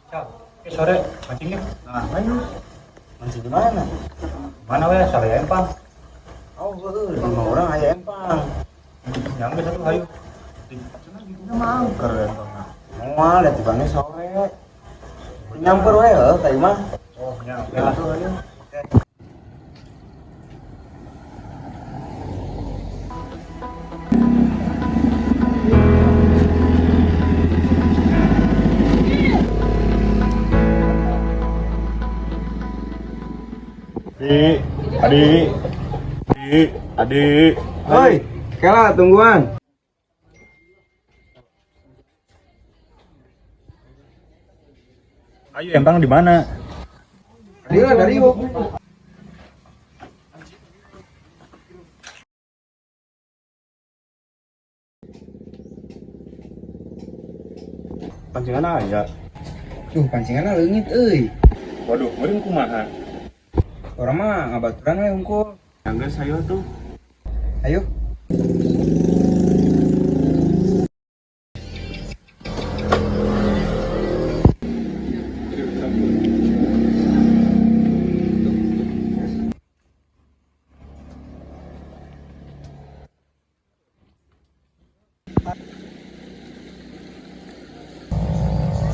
Cal, oke sore mancing yuk. Nah, ayo. Mancing di mana? Mana we sore empang. Oh, heueuh, lima orang aya empang. Nyampe satu hayu. Cenah gitunya mah angker empang. Moal da tibangnya sore. Nyamper we heuh ka imah. Oh, nya oke lah. Tuh, ayo. Di, adi, di, adi. Hoi, kela tungguan. Ayo empang di mana? Dari lah dari yuk. Pancingan aya. Duh, pancinganna leungit euy. Waduh, meureun kumaha? Urang mah ngabaturan we hungkul. Geus hayu tuh. Ayo.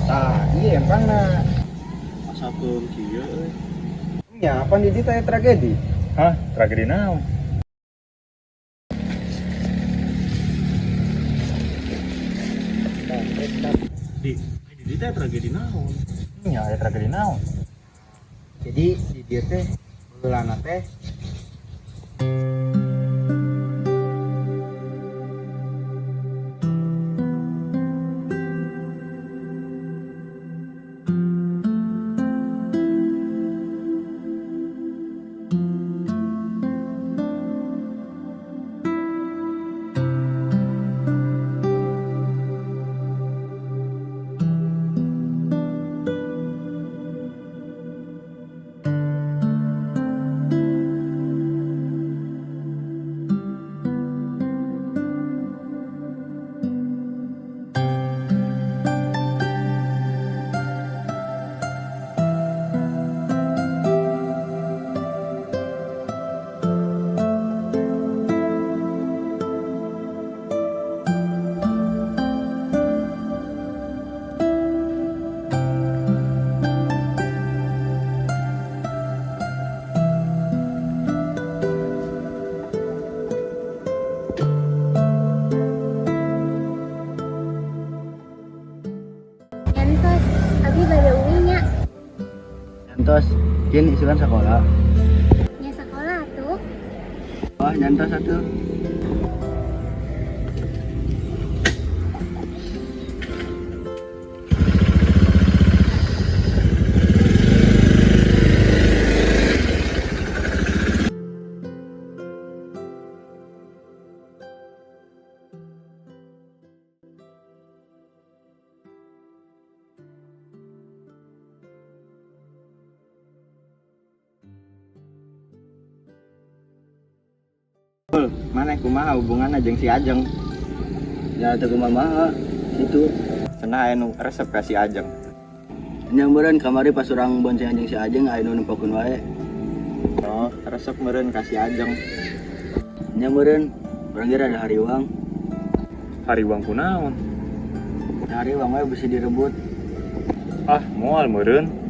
Tah, iya empangna. Asa keun kieu euy. Nya, apa di dieu teh tragedi? Hah, tragedi naon? Di, di teh tragedi naon? Nya aya tragedi naon? Jadi di dieu teh baheulana teh Entos, abi bade uwi nya. Nyantos, kin isukan sekolah. Nya sekolah atuh. Wah, nyantos atuh. Mana kumaha hubunganna jeung si Ajeng? Ya teu kumaha itu. Cenah aya nu resep ka si Ajeng. Nya meureun kamari pas urang boncengan jeung si Ajeng aya nu nempokeun wae. Oh, resep meureun ka si Ajeng. Nya meureun urang ge rada hariwang. Hariwang kunaon? Hariwang wae bisi direbut. Ah, moal meureun.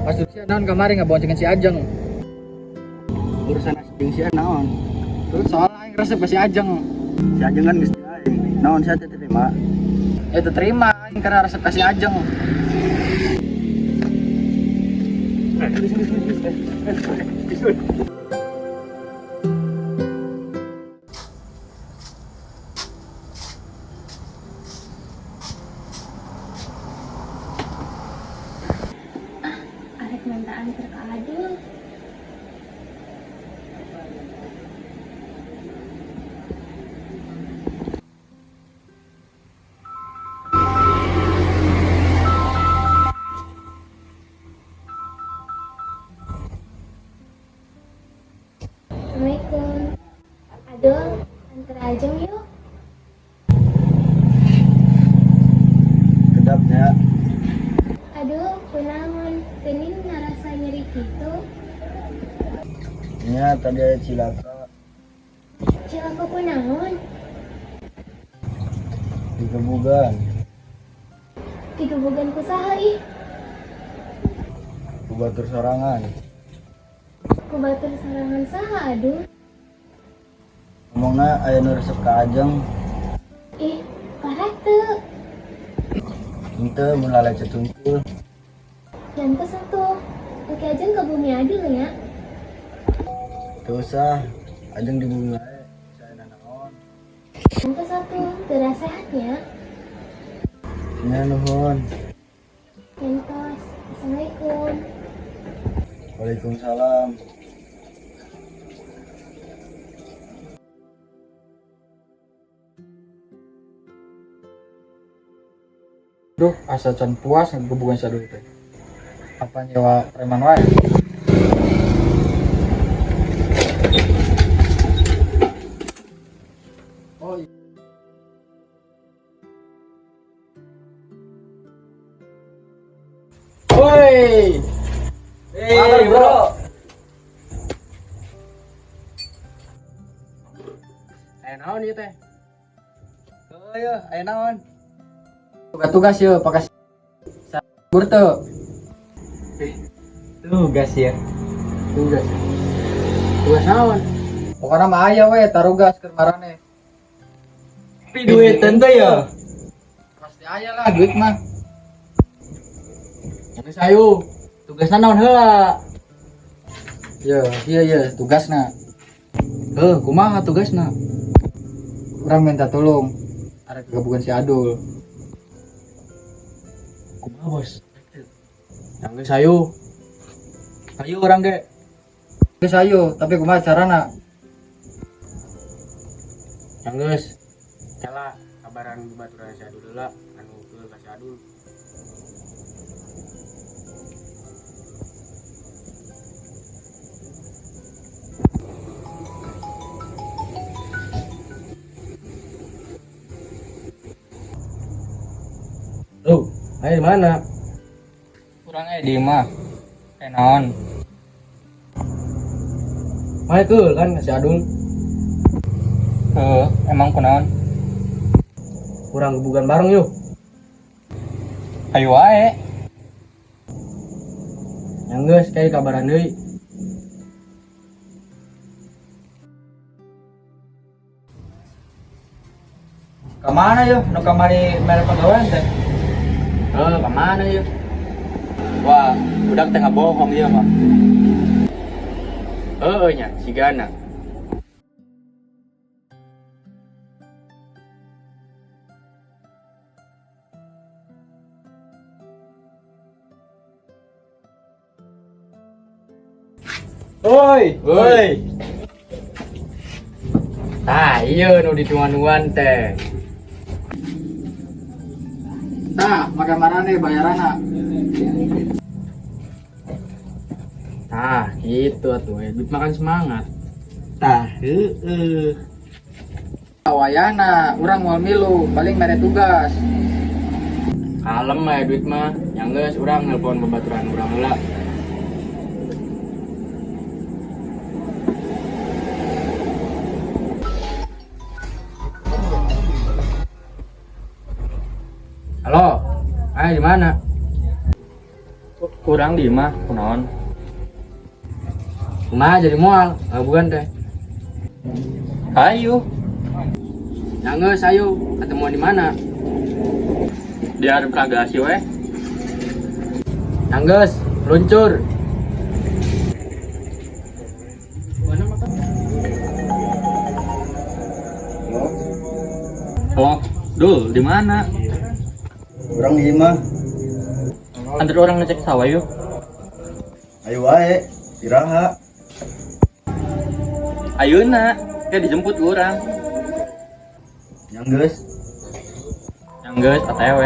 Pas sia naon kamari ngaboncengin si Ajeng. Urusan jeung sia naon? Terus soal aing resep ke si Ajeng. Si Ajeng kan geus di aing. Naon sia teh terima? Ya teu terima aing karena resep ke si Ajeng. Arek minta anter ke Adul. Dul, antar Ajeng yuk. Kedapnya. Aduh, kunaon, geuning ngarasa nyeri kitu. Nya tadi aya cilaka. Cilaka kunaon? Digebugan. Digebugan ku saha ih? Ku batur sorangan. Ku batur sorangan saha aduh? Ngomongna aya nu resep ka Ajeng. Ih, parah teu? Henteu mun lalecet tungkul. Jantos atuh. Engke Ajeng ke bumi Adul nya. Teu usah, Ajeng di bumi wae, saya nanaon. Jantos atuh, teu sehat nya. Nya nuhun. Jantos. Assalamualaikum. Waalaikumsalam. Duh, asa can puas ngegebugan si Adul teh. Apa nyewa preman wae? Oh, iya. Woi. Hey, bro. Aya naon ieu teh? Oh iya, aya naon? Tugas yeuh pakai sabur teu. Tugas ya. Tugas. Tugas naon? Pokokna mah aya we tarugas keur marane. Tapi duit tentu ya. Pasti aya lah duit mah. Geus ayo. Tugasna naon heula? Ye, iya iya tugasna. Heuh, kumaha tugasna? Urang minta tolong arek gebugan si Adul. Kumaha, Bos? Yang geus ayo. Ayo urang ge. Geus ayo, tapi kumaha carana? Yang geus. Kela kabaran babaturan si Adul heula anu keul ka si Adul. Tuh, ayo di mana? Urang di imah. Naon? Ayo keul kan si Adul. Heuh, emang kunaon? Urang gebugan bareng yuk. Ayo wae. Yang geus kayak kabaran deui. Kamana yeuh nu kamari mere pagawean teh? Heuh, kamana yeuh? Wah, budak teh ngabohong ieu mah. Heueuh nya, sigana. Woi, woi. Tah, ieu nu dituan-tuan teh. Tah, make marane bayaranna. Tah, gitu atuh we. Duit makan semangat. Tah, heueuh. Wayana, urang moal milu, paling mere tugas. Kalem we duit mah. Yang geus urang nelpon babaturan urang heula. Halo, ayo di mana? Urang di imah, kunaon? Kumaha jadi moal? Bukan teh. Ayo. Yang geus ayo, ketemuan di mana? Di arep Ragasi we. Yang geus, luncur. Oh, Dul, di mana? Urang di imah. Antar orang ngecek sawah yuk. Ayo wae, iraha. Ayeuna, kayak dijemput urang. Yang geus. Yang geus OTW.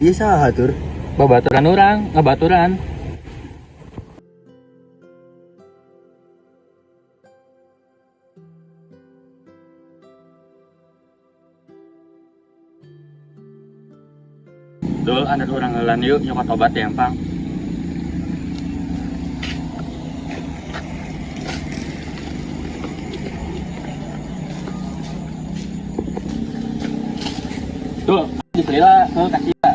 Iya saha tur? Babaturan urang, ngabaturan. Dul, andar urang heulan yuk nyokot obat ya, empang. Dul, dibelilah, heuh kasih ya.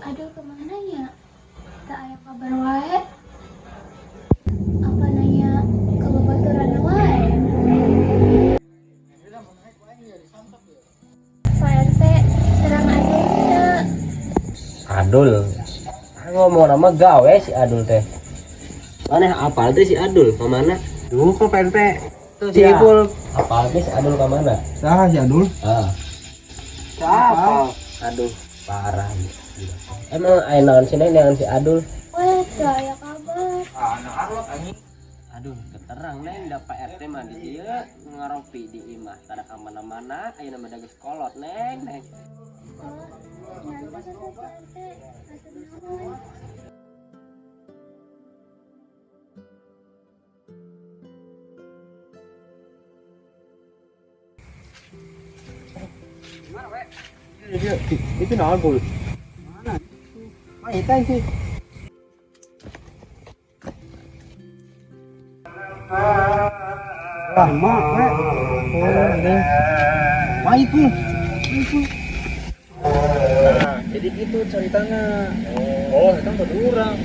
Aduh, kemana ya? Tak aya kabar wae. Apa nanya ke babaturan wae? Pak RT, serang Adul teu? Adul. Ngomong nama gawe si Adul teh. Maneh apal teh si Adul ka mana? Duh kok Pak RT. Si Ya. Ipul. Apal teh si Adul ka mana? Saha si Adul? Ah, Siapa? aduh, parah ya. Emang aya naon sih neng dengan si Adul? Weh, teu aya kabar. Aduh, keterang neng da Pak RT mah di dieu ngaropi di imah tada ka mana-mana ayeuna mah da geus kolot neng neng. Oh, nyantos atuh Pak RT. Hatur nuhun. Itu naon Pul? Mana? Mah eta sih. Wah, mak, we. Oh, ini. Mayit, Pul. Itu. Jadi gitu ceritanya. Oh, itu kudu urang.